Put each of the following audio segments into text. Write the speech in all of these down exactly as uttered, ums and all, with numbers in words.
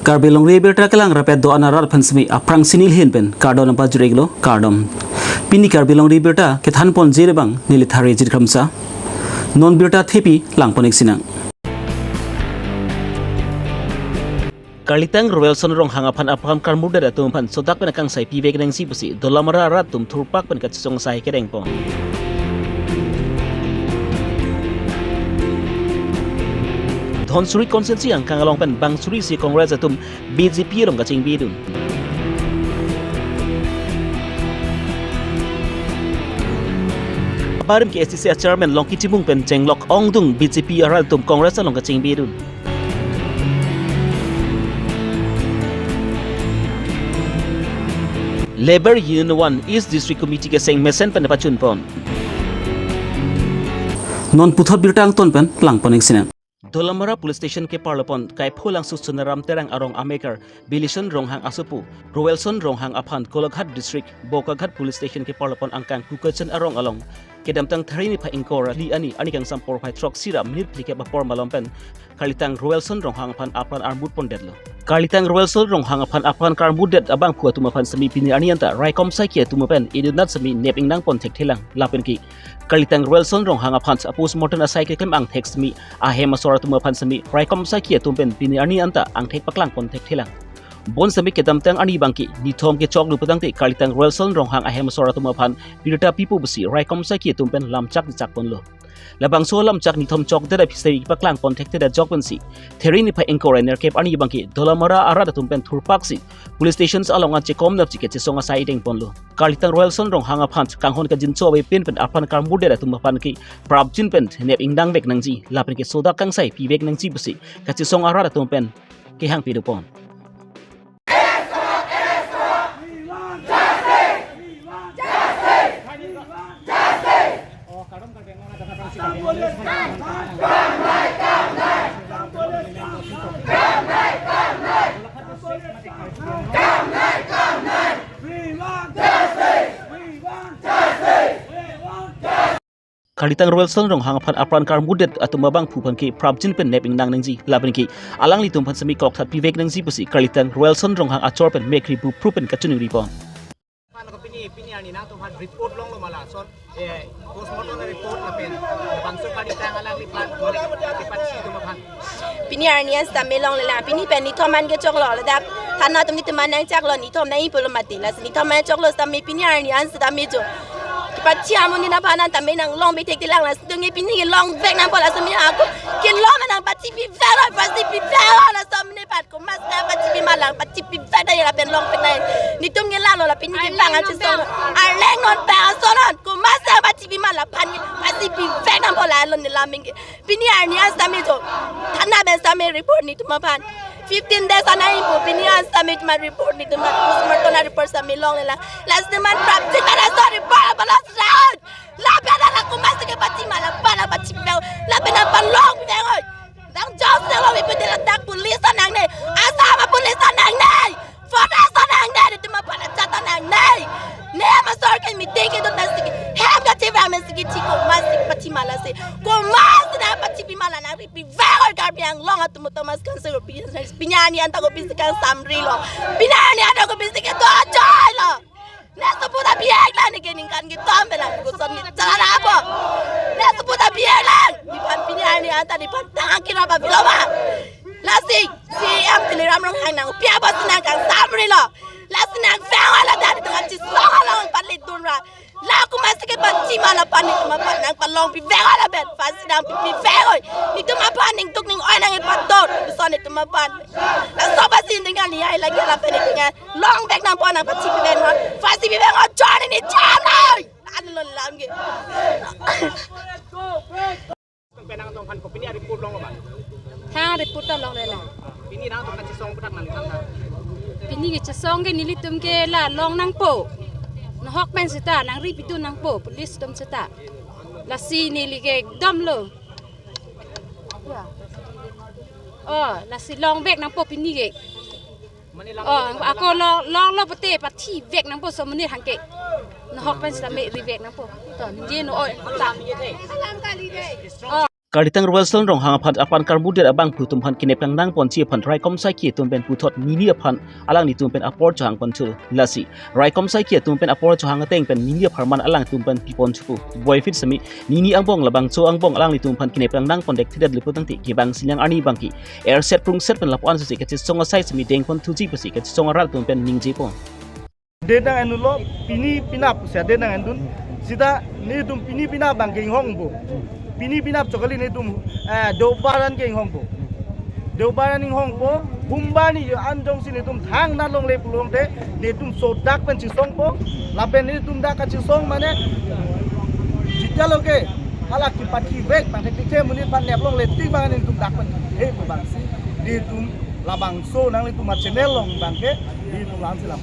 Karbi Longri Abirta kelang rapet do-an arat aphan semi aphrangsi neli ahin pen kardom nangpajir-iklo, kardom. Pini Karbi Longri Abirta kethanponji abang neli Thari Jirkhamsa. Non birta thepi langpon-ik sinang. Karlitang Roelson Ronghang aphan apran karmurdet atum aphan sodak pen akangsai pivek nangji pusi Dolamara arat atum thurpak pen kachesong asai kerengpon. Dhansiri constituency angkang along pen bang suri isi Congress atum B J P along kachingbidun. Abarim ke A C C chairman Longki Timung pen chenglok ongdung B J P arat atum Congress along kachingbidun. Labour Union One East District Committee keseng mesen pen pachunpon. Non puthot birta angton pen langpon-ik sinang. Dolamara Police Station keparlopon Kaipholangso Sonaram Terang arong amekar Bilison Ronghang asopo Roelson Ronghang aphan Golaghat District Bokaghat Police Station keparlopon angkang Kukajan arong along kedamtang Thari niphai ingkoi ra phli arni, arni kangsam porphai throksi ra minute phlikep apor malom pen Karlitang Roelson Ronghang aphan apran armutpondetlo. Karlitang Roelson Ronghang aphan apran karmutdet abangphu atum aphan semi pini arni anta raikom saiki atum pen idunat semi nep ingnangpon thekthelang lapen ke Karlitang Roelson Ronghang aphan apostmortem asai keklem angthek semi ahem asor atum aphan semi raikom saiki atum pen pini arni anta angthek paklangpon thekthelang. Bonsemi kedamtang arni abangke nithom kechoklo putangte Karlitang Roelson Ronghang ahem asor atum aphan birta pipo pusi raikom saiki atum pen lamchak chakponlo. Labangso lamchak nithom chokdet aphi semi paklangpon thekthedet ajok pensi Thari niphai ingkoi ra nerkep arni abangke Dolamara arat atum pen thurpaksi police stations along an chekom napchi kachesong asai idengponlo. Karlitang Roelson Ronghang aphan kanghon kajinso avepin pen apran karmutdet atum aphan ke prapjin pen nep ingnangvek nangji lapen ke sodak kangsai pivek nangji pusi kachesong arat atum pen kehangpidunpon. Karlitang Roelson Ronghang aphan apran karmutdet atum abangphu aphan ke prapjin pen nep ingnang nangji lapen ke alanglitum aphan semi kokthat pivek nangji pusi Karlitang Roelson Ronghang achor pen mekri bupru pen kachiningripon. Phan ko pini, pini arni nangtum aphan report longlo ma lason, eh, postmortem report lapen bangso Karlitang alangliphan, kepatsi atum aphan. Pini arni an sitame longlelang, pini pen nithom an kechoklo, ladak thana atum nelitum an nangchaklo, nithom nangji pulo mati, lasi nithom an choklo sitame pini arni an sitame jo. Kepatsi amonit aphan an tame nanglongvek thekthelang, lasi nelitum ke pini kelongvek nangpo, lasi nelitum ako kelong nangpachipivek lo, pachipivek lo, laso amonit aphan komatsi nangpachipi ma lang, pachipivek nang lapen longvek nang. Nelitum ke lalo la pini kevang an chesong. Arleng non pa ason non, komatsi nangpachipi ma la aphan ke pachipivek nangpo la alon nelitum ke. Pini arni an sitame jo. Thana pen sitame report nelitum aphan. Fifteen days an nangji pu pini an sitame tuma report nelitum aphan. Postmortem report sitame longlelang. Lasi nelitum aphan prapjin pen laso report aphan laso round. Lapen la komatsi kepachi ma la aphan la pachipivek. Lapen la aphan longpivek oi. Nang jokse longpivek ladak police ta nangne. Assam police ta nangne. Forest ta nangne, nelitum aphan ajat ta nangne. Ne masor ke meeting kedo nangsi ke. Hem kachevang nangsi ke chiko, komatsi pachi ma lasi. Komatsi nangpachipi ma la nangripi vek oi Karbi Anglong atum Thomas Council pini arni an ta kopisi kangsamrilo. Pini arni an ta kopisi kedo ajoilo. Ne support abihek lang ne ke ningkan ketom pen lang koson ne chala lapo. Ne support abihek lang. Nephan pini arni an ta nephan tang kira ba bilo ba. Lasi C E M Tuliram Ronghang nangpi apotsi nangkangsamrilo. Lasi nangvang oi ladak nelitum kachesong along pali dunra. La komatsi kepachi ma la aphan nelitum aphan nangpalongpivek oi lapen. Pasi nangpipivek oi. Nelitum aphan ningduk ning-oi nangkepadot. Koson nelitum aphan. Laso pasi nelitum ke niyai lagi lapen nelitum ke longvek nangpo nangpachipivek non. Pachipivek non chor ni chor noi. Anu lo lam ke. Pen nangtum aphan kopini report longlo ba? Tha report ta longlelang. Pini nangtum kachesong pudak nangli tangka. Pini kechesong ke nelitum ke la long nangpo. Nahok pen seta nangripi dun nangpo police atum seta. Lasi neli ke damlo. Oh, lasi longvek nangpo pini ke. Oh, ako long, longlo pute pathivek nangpo so amonit hangke. Nahok pen sitame rivek nangpo. To, nije no oi. Ta. Oh. Karlitang Royal Salon Ronghang aphan, aphan karmudet abangphu atum aphan kenep kangdang ponji aphan raikom saiki atum pen puthot neli aphan alanglitum pen apor chohang ponthu. Lasi raikom saiki atum pen apor chohang ateng pen neli apharman alangtum pen pi ponthu. Boyfit semi neli angbong labangso angbong alanglitum aphan kenep kangdang pondek thidat liput tangte kevang sinyang arni abangke erset prungset pen lapu-an sose kachesong asai semi deng ponthuji pusi kachesong arat atum pen ningje pon. Date nang-endunlo, pini penap pusi date nang-endun. Sita netum pini penap abangke inghongpo. Pini penap chokali netum, eh, Deobar an ke inghongpo. Deobar an inghongpo, Bumbar ni an jongsi netum thangnat longle pulote, netum sodak pen chesongpo, lapen netum dak kachesong mane, jitaloke hala kepathi vek, pangthek thek amonit aphan nep longle tik abang netum dak pen, he abangsi, netum labangso nanglitum a-channel along abangke, netum langsi lam.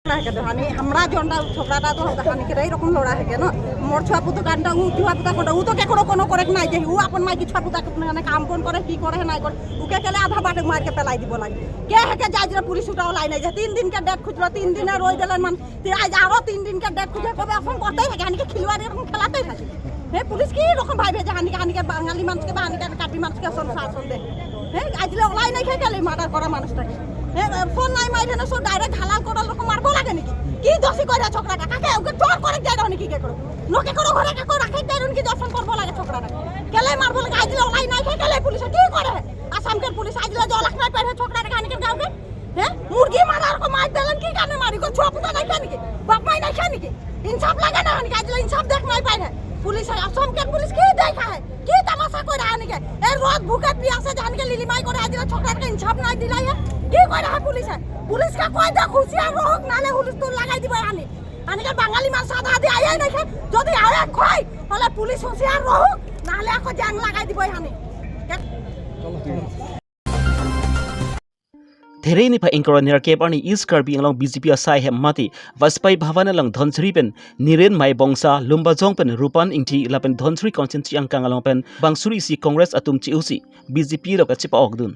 लड़ा है क्या? तो हानि हमरा जोन दा छोकरा दा तो हानि के रही रकम लड़ा है क्या ना? मोर छुआ पुत कांदा उ छुआ पुत कोंदा उ तो के करो कोनो करे नहीं जे उ अपन माई की छुआ पुत के अपने काम कौन करे की करे है नहीं करे उ के केले आधा बाटे मार के पेलाई दिबो लागे। के है के जाजरा पुलिस उठाओ लाई नहीं जे तीन दिन के डेट खुजलो तीन दिन रोज देलन मन। फिर आज आरो तीन दिन के डेट खुजे को अपन करते है हानि के खिलवाड़ी रकम खेलाते है। হে পুলিচ কি রকম ভাই ভেজা হানিকে হানিকে বাঙালি মানুষকে বা হানিকে কাটি মানুষকে আসন শাসন দে। হে আজিলে ওলাই নাই খাই কালি মার্ডার করা মানুষটাকে। হে ফোন নাই মাই দেনা সব ডাইরেক্ট হালাল করার রকম মারবো লাগে নাকি? কি দোষী করে ছোকরা কাকে ওকে জোর করে দেয় নাকি কে করো? লোকে করো ঘরে কাকে রাখে দেয় নাকি দর্শন করবো লাগে ছোকরা? কেলে মারবো লাগে আজিলে ওলাই নাই খাই কালি পুলিশে কি করে? আসামকে পুলিশ আজিলে জলাক নাই পারে ছোকরা কাকে হানিকে গাঁওকে। হে মুরগি মারার কো মার দেলেন কি কারণে মারি কো ছুয়া পুতা নাই খানি কি? বাপ মাই নাই খানি কি? इंसाफ लगा ना हानि के, आज इंसाफ देख नहीं पाए है। पुलिस है, असम के पुलिस की देखा है? की तमाशा कोई रहा नहीं के? ए रोज भूखे प्यासे जान के लिली माई को रहा, आज छोकरा के इंसाफ नहीं दिलाई है। की कोई रहा पुलिस है? पुलिस का कोई देख होशियार रोहक नाले हुलुस तो लगाई दी बयानी। हानि के बंगाली मार सादा दे आया नहीं है। जो दी आया खोई, बोले पुलिस होशियार रोहक नाले को जान लगाई दी बयानी। There niphai ingkoi ra nerkep arni East Karbi Anglong B J P asai hem mate Vajpayee Bhavan along Dhansiri pen Niren Maibongsa, Lumbajong pen Rupan Ingti lapen Dhansiri constituency angkang along pen bang suri isi Congress atum che-osi B J P along kachepa-okdun.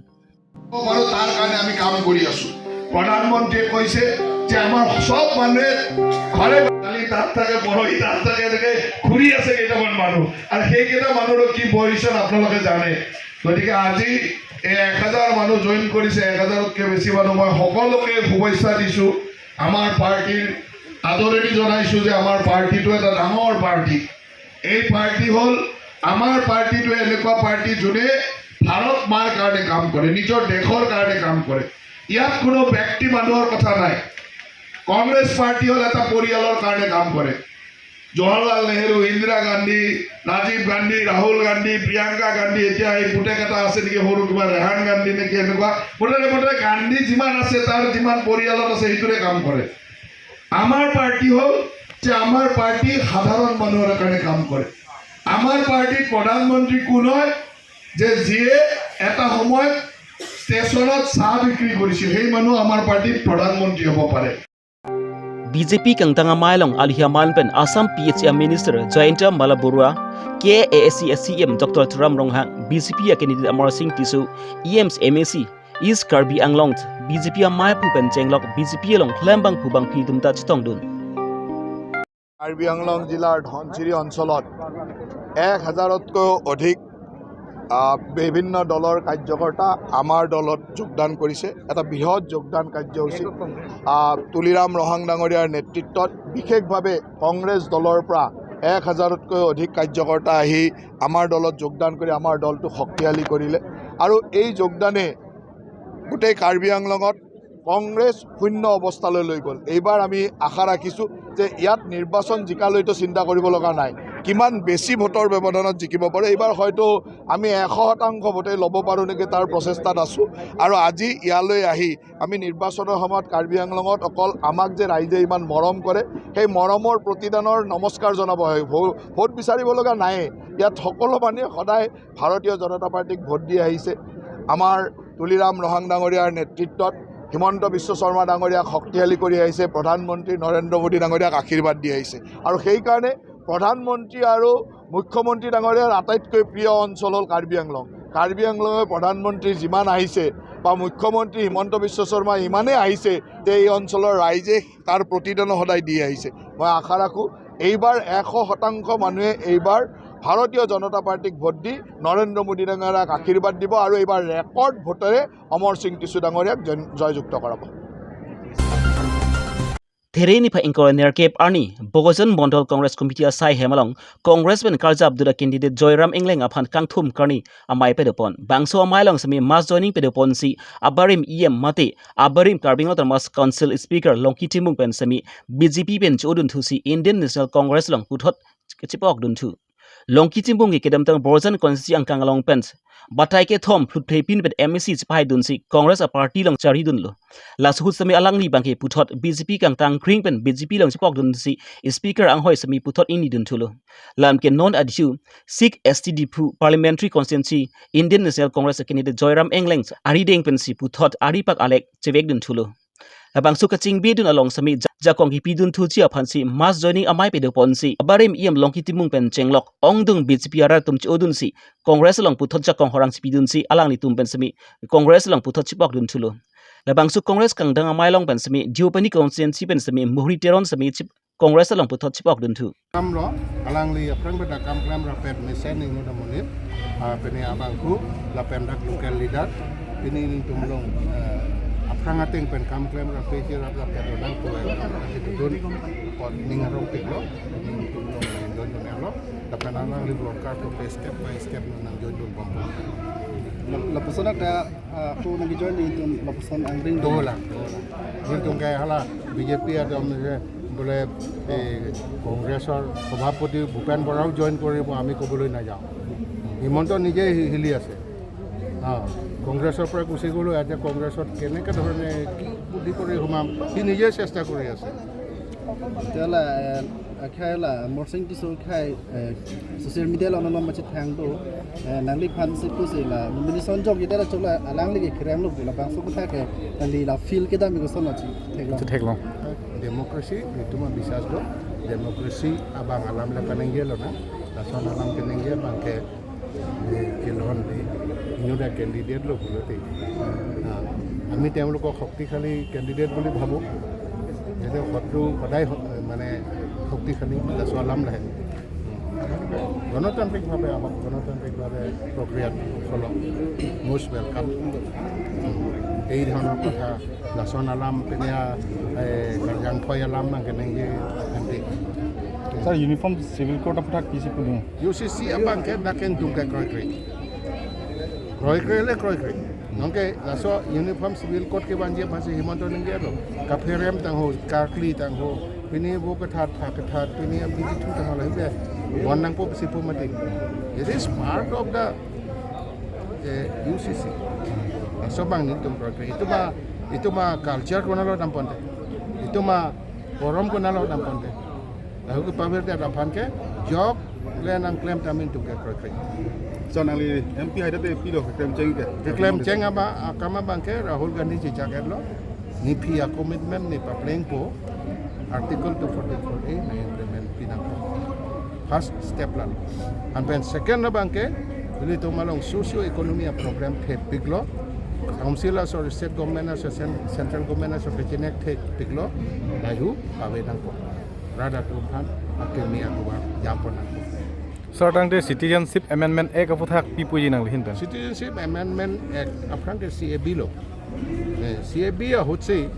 আৰু তাৰ কাৰণে আমি কাম কৰি আছো। প্ৰধানমন্ত্ৰীয়ে কৈছে যে আমাৰ সব মানুহে ঘৰে কালি তাত থাকে, পৰহি তাত থাকে, এনেকে ঘূৰি আছে কেইটামান মানুহ। আৰু সেইকেইটা মানুহৰ কি পজিশ্যন আপোনালোকে জানে। গতিকে আজি এই এক হাজাৰ মানুহ জইন কৰিছে, এক হাজাৰতকৈ বেছি মানুহ। মই সকলোকে শুভেচ্ছা দিছো। আমাৰ পাৰ্টিৰ আদৰণি জনাইছো যে আমাৰ পাৰ্টিটো এটা ডাঙৰ পাৰ্টি। এই পাৰ্টি হ'ল আমাৰ পাৰ্টিটো এনেকুৱা পাৰ্টি যোনে ভাৰত মাৰ কাৰণে কাম কৰে, নিজৰ দেশৰ কাৰণে কাম কৰে। ইয়াত কোনো ব্যক্তি মানুহৰ কথা নাই। কংগ্ৰেছ পাৰ্টি হ'ল এটা পৰিয়ালৰ কাৰণে কাম কৰে। জৱাহৰলাল নেহেৰু, ইন্দিৰা গান্ধী, ৰাজীৱ গান্ধী, ৰাহুল গান্ধী, প্ৰিয়ংকা গান্ধী, এতিয়া এই পুতেক এটা আছে নেকি সৰু কিবা ৰেহান গান্ধী নেকি এনেকুৱা, মুঠতে মুঠতে গান্ধী যিমান আছে তাৰ যিমান পৰিয়ালত আছে সেইটোৰে কাম কৰে। আমাৰ পাৰ্টি হ'ল যে আমাৰ পাৰ্টি সাধাৰণ মানুহৰ কাৰণে কাম কৰে। আমাৰ পাৰ্টিত প্ৰধানমন্ত্ৰী কোন হয়? যে যিয়ে এটা সময়ত ষ্টেচনত চাহ বিক্ৰী কৰিছিল, সেই মানুহ আমাৰ পাৰ্টিত প্ৰধানমন্ত্ৰী হ'ব পাৰে। B J P kangtang amei along alihi aman pen Assam P H A Minister Jayanta Malla Barua, K A A C C M Doctor Tuliram Ronghang, B J P a candidate Amarsing Tisso, E Ms, M A C, East Karbi Anglong B J P amei aphu pen chenglok B J P along klem bangphu bangphi atum ta chetongdun. Karbi আংলং জিলাৰ ধনচিৰি অঞ্চলত এক হাজাৰতকৈও অধিক, আহ, বিভিন্ন দলৰ কাৰ্যকৰ্তা আমাৰ দলত যোগদান কৰিছে। এটা বৃহৎ যোগদান কাৰ্যসূচী, আহ, তুলিৰাম ৰহাং ডাঙৰীয়াৰ নেতৃত্বত বিশেষভাৱে কংগ্ৰেছ দলৰ পৰা এক হাজাৰতকৈ অধিক কাৰ্যকৰ্তা আহি আমাৰ দলত যোগদান কৰি আমাৰ দলটো শক্তিশালী কৰিলে। আৰু এই যোগদানে গোটেই কাৰ্বি আংলঙত কংগ্ৰেছ শূন্য অৱস্থালৈ লৈ গ'ল। এইবাৰ আমি আশা ৰাখিছোঁ যে ইয়াত নিৰ্বাচন জিকালৈতো চিন্তা কৰিব লগা নাই, কিমান বেছি ভোটৰ ব্যৱধানত জিকিব পাৰোঁ। এইবাৰ হয়তো আমি এশ শতাংশ ভোটেই ল'ব পাৰোঁ নেকি, তাৰ প্ৰচেষ্টাত আছোঁ। আৰু আজি ইয়ালৈ আহি আমি নিৰ্বাচনৰ সময়ত কাৰ্বি আংলঙত অকল আমাক যে ৰাইজে ইমান মৰম কৰে, সেই মৰমৰ প্ৰতিদানৰ নমস্কাৰ জনাব হয়। ভো-, ভোট বিচাৰিব লগা নায়েই। ইয়াত সকলো মানুহে সদায় ভাৰতীয় জনতা পাৰ্টিক ভোট দি আহিছে। আমাৰ তুলিৰাম ৰহাং ডাঙৰীয়াৰ নেতৃত্বত হিমন্ত বিশ্ব শৰ্মা ডাঙৰীয়াক শক্তিশালী কৰি আহিছে, প্ৰধানমন্ত্ৰী নৰেন্দ্ৰ মোদী ডাঙৰীয়াক আশীৰ্বাদ দি আহিছে। আৰু সেইকাৰণে প্ৰধানমন্ত্ৰী আৰু মুখ্যমন্ত্ৰী ডাঙৰীয়াৰ আটাইতকৈ প্ৰিয় অঞ্চল হ'ল কাৰ্বি আংলং। কাৰ্বি আংলঙৰ প্ৰধানমন্ত্ৰী যিমান আহিছে বা মুখ্যমন্ত্ৰী হিমন্ত বিশ্ব শৰ্মা ইমানেই আহিছে যে এই অঞ্চলৰ ৰাইজে তাৰ প্ৰতিদান সদায় দি আহিছে। মই আশা ৰাখোঁ এইবাৰ এশ শতাংশ মানুহে এইবাৰ ভাৰতীয় জনতা পাৰ্টিক ভোট দি নৰেন্দ্ৰ মোদী ডাঙৰীয়াক আশীৰ্বাদ দিব আৰু এইবাৰ ৰেকৰ্ড ভোটেৰে অমৰ সিং টিছু ডাঙৰীয়াক জয়-, জয়যুক্ত কৰাব। There niphai ingkoi nerkep arni Bokajan Mondol Congress Committee asai hem along Congress pen karjap duda candidate Joyram Engleng aphan kangthum karni amei padopon. Bangso amei along semi mass joining padoponsi abarim E M mate abarim Karbi Anglong Autonomous Council Speaker Longki Timung pen semi B J P pen chodun thusi Indian National Congress along puthot chipok dun thu. Longki Timung ke kedamtang Bokajan constituency angkang along pen batai kethom phluthepin pen M A C chipai dunsi Congress a party along chari dunlo. Laso ahut semi alangli abangke puthot B J P kangtang kring pen B J P along chipok dunsi Speaker anghoi semi puthot ingni dun thulo. Lam ke non adhiu Sixth S T Diphu Parliamentary Constituency Indian National Congress candidate Joyram Engleng arideng pensi puthot aripak alek chevek dun thulo. Labangso kachingbe dun along semi ja-, jakong kipi dun thuji aphansi mass joining amei padoponsi abarim E M Longki Timung pen chenglok ongdung B J P arat atum chodunsi Congress along puthot jakong horang chipi dunsi alanglitum pen semi Congress along puthot chipok dun thulo. Labangso Congress kangdang amei along pen semi Deopani constituency pen semi Mohri Teron semi chip Congress along puthot chipok dun thu. Kam lo, alangli aphrang beda kam klem rapet mesen ingno da monit, ah, pini abangku, lapen dak local leader, pini nelitum along, eh, aphrang ateng pen kam klem rapet je rap rapet lo nang tuai, itu dun, pot ning arong pik lo, nelitum along, ning don don lo, lapen alangli worker to pay step by step nang join dun bom bom. Lap-, lapuson ada Ah, ako nang-join nelitum lapuson angring. Dola, dola. Nelitum ke hala B J P atum ke bole, eh, Congressor সভাপতি ভূপেন বৰাও জইন কৰিব, আমি ক'বলৈ নাযাওঁ। হিমন্ত নিজে হি-, হিলি আছে। হা, কংগ্ৰেছৰ পৰা গুচি গ'লো, এতিয়া কংগ্ৰেছত কেনেকে ধৰণে কি বুদ্ধি কৰি সোমাম, সি নিজে চেষ্টা কৰি আছে। তেতিয়াহ'লে, eh, Akhai la, Morsing Tisso khai, eh, social media lo nang machethang do, eh, nangliphan si pusi la, nomination jok ite la choklo, alangli ke kerem lo, labangso kotha ke, nangli la feel kedam ko son lo chi, theklong. Theklong. Democracy, nelitum abiswas do, democracy abang alam le kaningje lonang, lason alam kaningje abangke, eh, kelon di, inut a candidate lo pulo te. Ah, আমি তেওঁলোকক শক্তিশালী কেণ্ডিডেট বুলি ভাবোঁ। এইটো শত্ৰু সদায় শ-, মানে শক্তিশালী, এটা চলাম লাহে। গণতান্ত্ৰিকভাৱে আহক, গণতান্ত্ৰিকভাৱে প্ৰক্ৰিয়াত চলক, most welcome। এই ধৰণৰ কথা, lason alam, pini a, eh, karjangphoi alam, mangkenengge, nanti. Sir, uniform civil code aphuthak pisi pudun? U C C abangke dak nelitum ke kroikre. Kroikre le kroikre. Nonke laso uniform civil code kevanji aphansi Himanta ningje lo. Kapherem tangho, karkli tangho, pini vo kethat, tha kethat, pini abidi thu tangho lahibe. Bon nangpo sipo mati. It is part of the, eh, U C C. Laso abang nelitum kroikre. Itu ma, itu ma culture konatlo damponte. Itu ma forum konatlo damponte. Lahu ke pavirdet aphan ke jok le nangklem ta nelitum ke kroikre. So nangli M P haida te pilo keklem cheng ke? Keklem cheng aba, akam abangke Rahul Gandhi chechak-etlo. Ne aphi a commitment ne paplengpo, Article two forty-four A ne implement pinangpo. First step lalo. Anpen second abangke, nelitum along socio economy a problem thepiklo. Council aso, state government aso, cen-, central government aso kechenek thepiklo. Lahu pave nangpo. Rat atum aphan akimi atuba jampon nangpo. Sir, tangte Citizenship Amendment Act aphuthak pi puji nangli ahin pen? Citizenship Amendment Act aphrang ke C A B lo. Eh, C A B ahutsi,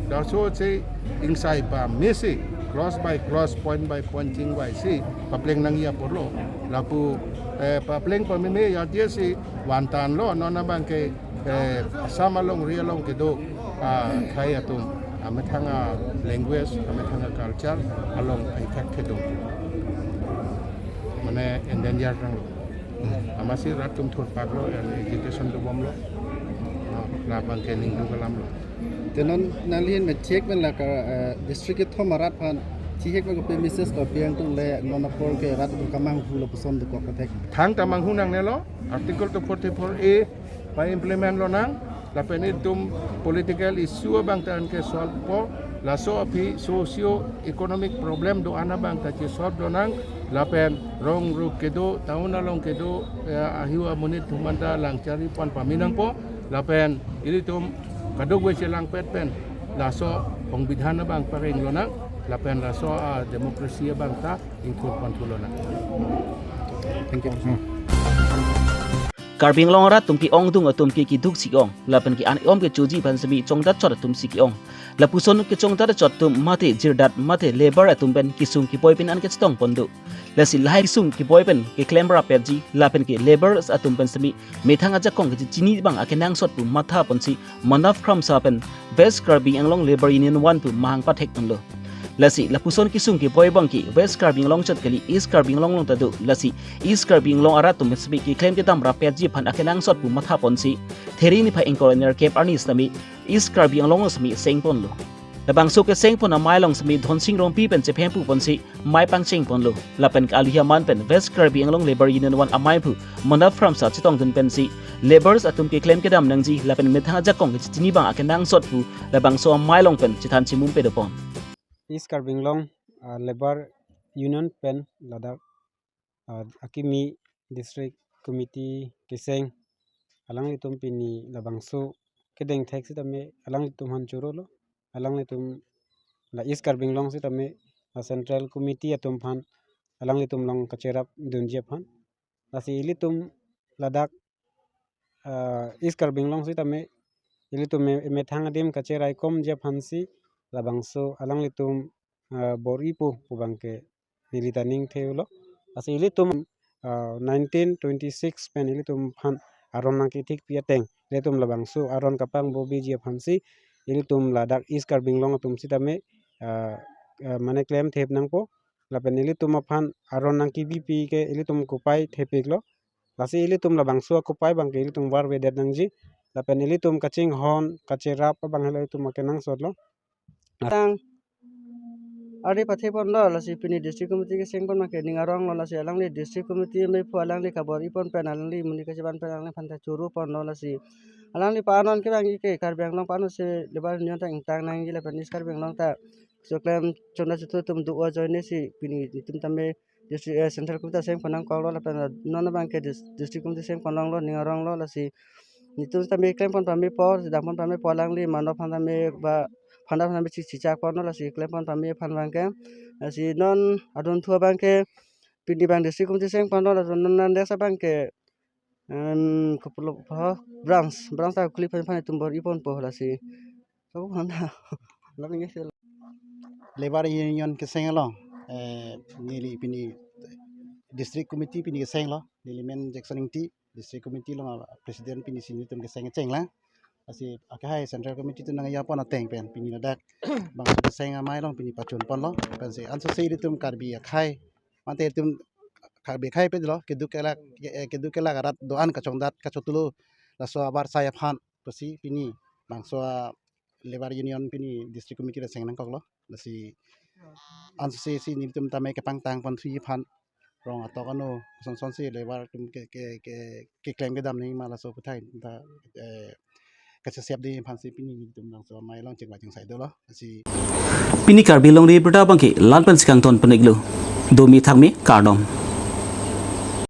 laso ahutsi ingsai pamesi, clause by clause, point by point chingvaisi papleng nangji apotlo. Lapu, eh, papleng pameme ya dia si vantanlo, non abangke, eh, Assam alongri along kedo, ah, akhai atum, amethang a language, amethang a culture along effect kedo. Mane endanger nanglo. Amatsi rat atum thurpaklo, and agitation dobomlo. Ah, labangke ningduk alamlo. Te non nangli ahin me check pen la ka, eh, district kethom arat aphan chihek pen kopi message kopi angtung le non apor ke rat atum kamanghu lapuson dokok kathek? Thangta manghu nangnelo, Article two forty-four A pa-implement lonang, lapen itum political issue abang ta anke solve po, laso aphi socio economic problem do-an abang ta che-solve lonang, lapen rong ru kedo, town along kedo, eh, ahiu amonit atum anta langchari pon pame nangpo, lapen ilitum kadokave chelangpet pen laso songbidhan abang pareng lonang, lapen laso a democracy abang ta ingthur pon thu lonang. Karbi Anglong arat atum ke-ongdung atum ke keduk si ke-ong, lapen ke an-om kechoji aphan semi chongdat chot atum si ke-ong. Lapuson kechongdat chot atum mate jirdat mate labour atum pen kesung keboi pen an kachetong pon do. Lasi lahai kesung keboi pen keklem rapetji lapen ke labour atum pen semi methang ajakong kechini abang akenangsot pu matha ponsi Manaf Kramsa pen West Karbi Anglong Labour Union one pu mahang pathek ponlo. Lasi lapuson kesung keboi abang ke West Karbi Anglong chot kali, East Karbi Anglong along ta do. Lasi East Karbi Anglong arat atum semi keklem kedam rapetji aphan akenangsot pu matha ponsi Theri niphai ingkoi ra nerkep arni sitame East Karbi Anglong along semi seng ponlo. Labangso keseng pon amei along semi Dhonsing Rongpi pen chephem pu ponsi mei pangcheng ponlo. Lapen ke aluhi aman pen West Karbi Anglong Labour Union one amei aphu Manaf Kramsa chetongdun pensi labour atum keklem kedam nangji lapen methang ajakong kechini abang akenangsot pu labangso amei along pen chethan chimum pedo pon. East Karbi Anglong, ah, Labour Union pen ladak, ah, akimi District Committee keseng, alanglitum pini labangso kedeng thek sitame alanglitum aphan choro lo, alanglitum la East Karbi Anglong sitame la Central Committee atum aphan alanglitum along kacherap dunji aphan. Lasi ilitum ladak, ah, East Karbi Anglong sitame ilitum me-, methang adim kacheraikomji aphansi labangso alanglitum, ah, bor-ipo pu abang ke neli ta ning thelo. Lasi ilitum, ah, nineteen twenty-six pen ilitum aphan aron nangkethikpi ateng, ilitum labangso aron kapangbobeji aphansi ilitum ladak East Karbi Anglong atum sitame, ah, ah, mane klem thep nangpo. Lapen ilitum aphan aron nangkebipi ke ilitum kopai thepiklo. Lasi ilitum labangso akopai abang ke ilitum varvedet nangji. Lapen ilitum kachinghon kacherap abang helo ilitum akenangsot lo. Tang ari pathe ponlo, lasi pini District Committee keseng pon abang ke ning arong lo, lasi alangli District Committee mephu alangli kabor-i pon pen alangli monit kacheban pen alangliphan ta choro ponlo, lasi alangli pa-anon kevangji ke Karbi Anglong pa-anon si Labour Union ta ingtang nangji lapen East Karbi Anglong ta keso klem chongdat chethu atum do ajoine si pini netum tame District, eh, Central Committee seng pon nangkoklo lapen non abang ke dis-, District Committee seng pon longlo, ning arong lo, lasi netum tame klem pon pame po, dam pon pame po alangli, mano aphan tame ba phanda aphan tame chi-, chichak ponlo, lasi klem pon pame aphan abang ke. Lasi non adunthu abang ke pini abang District Committee seng ponlo, laso non non desa abang ke, em, kopilo pho, branch, branch ta khuli aphan aphan netum bor-i ponpo, lasi. Ako aphan ta. Lapen ke sel. Labour Union keseng along, eh, neli pini District Committee pini kesenglo, neli men Jackson Ingti, District Committee along President pini si netum keseng chenglang. Lasi akhai Central Committee atum nangya pon ateng pen pini ladak bangso keseng amei along pini pachun ponlo. Pensi ansose ilitum Karbi akhai, mate ilitum Karbi akhai pedolo, keduk kelak, eh, keduk kelak arat do-an kachongdat kachotulo, laso abar sai aphan pusi pini bangso a Labour Union pini District Committee ta seng nangkoklo. Lasi ansose si netum tame kepangtang ponthuji aphan rong atok ano son son si labour atum ke, ke, ke, keklem kedam nangji ma laso aputhai ta, eh, kachesepji aphansi pini netum bangso amei along chingvai chingsai dolo. Lasi pini Karbi Longri Abirta abang ke la-an pensi kangton pon-iklo. Domi thakmi, kardom.